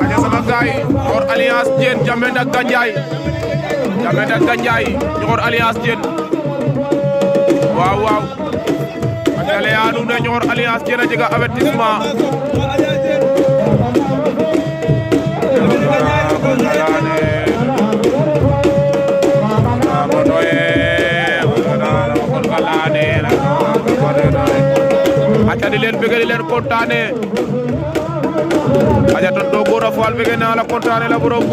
aja sama gaay Ñoxor Alliance Diène Jammeh ndak Gandiaye Ñoxor Alliance Diène waaw waaw aja leya nuun ne Ñoxor Alliance Diène a jega avertissement aca di leen bëgg di leen kontaane aja tonton Gora Fall bëgg naa la kontaane la borom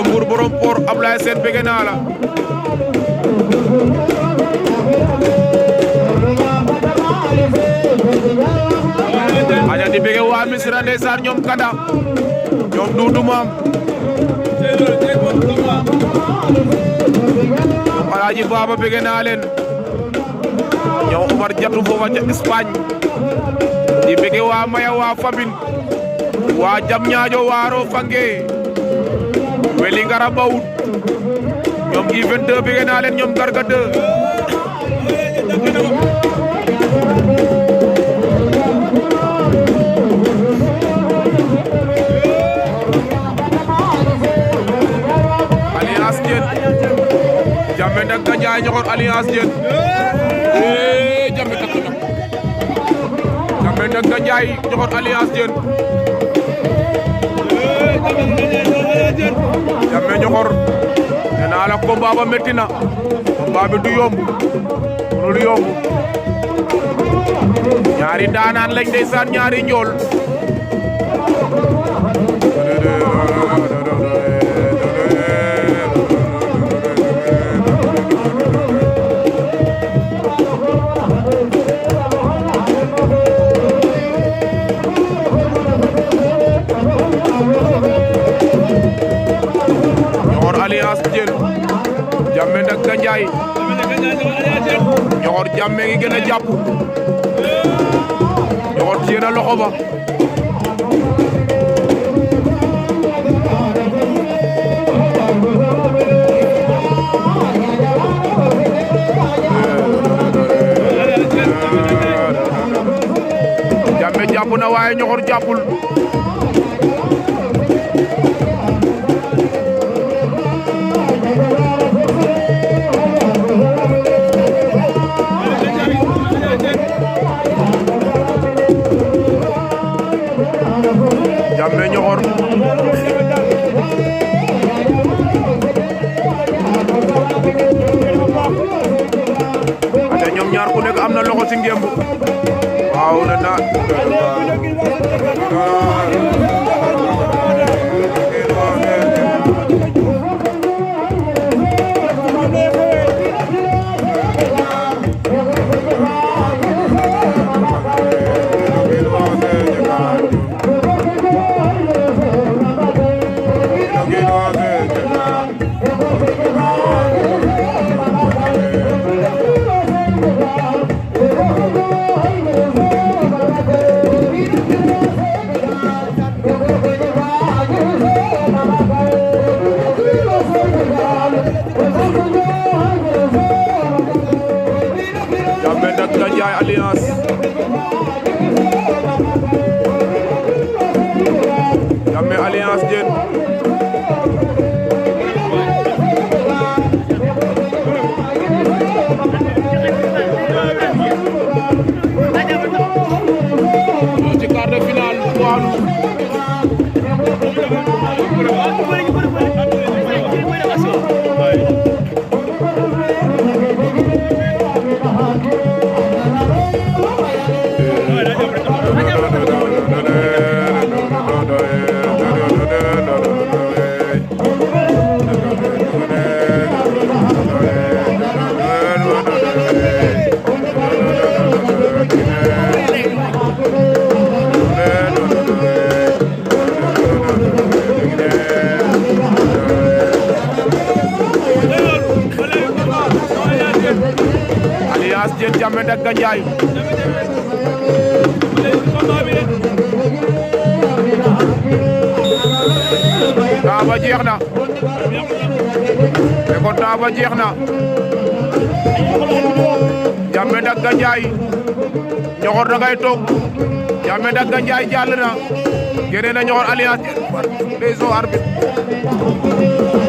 Mbour borom Port Ablaye Sène bëgg naa la aja di bëgg waa Misira ndeysaan ñoom Kada ñoom Duudu Maam ñoom Alaaji Baba bëgg naa leen ñoom Omar Jatu foofa ca Espagne di bëgg waa Maya waa Fabine waa Diamniadio waa Rofange Wélingara Bawut ñoom I22 bëgg naa leen ñoom Garga 2 Alliance Diène Jammeh ndak Gandiaye Ñoxor Alliance Diène Jammeh takk na Jammeh ndak Gandiaye Ñoxor Alliance Diène Jammeh Ñoxor nee naa la combat ba metti na combat bi du yomb mënul yomb ñaari daanaan lañ ndeysaan ñaari njool Ñoxor Alliance Diène Jammeh ndak Gandiaye Ñoxor Jammeh ngi gën a jàpp Ñoxor téye na loxo ba Jammeh jàpp na waaye Ñoxor jàppul Jammeh Ñoxor ate ñoom ñaar ku nekk am na loxo ci ngemb waaw na na Jammeh ndak Gandiaye Alliance Jammeh Alliance Diène ci quart de finale waalu Alliance Diène Jammeh ndak Gandiaye temps ba jeex na mais kon temps ba jeex na Jammeh ndak Gandiaye Ñoxor da ngay toog Ahmed ak Gandiaye jàll na génne na ñoxor alliance des arbitres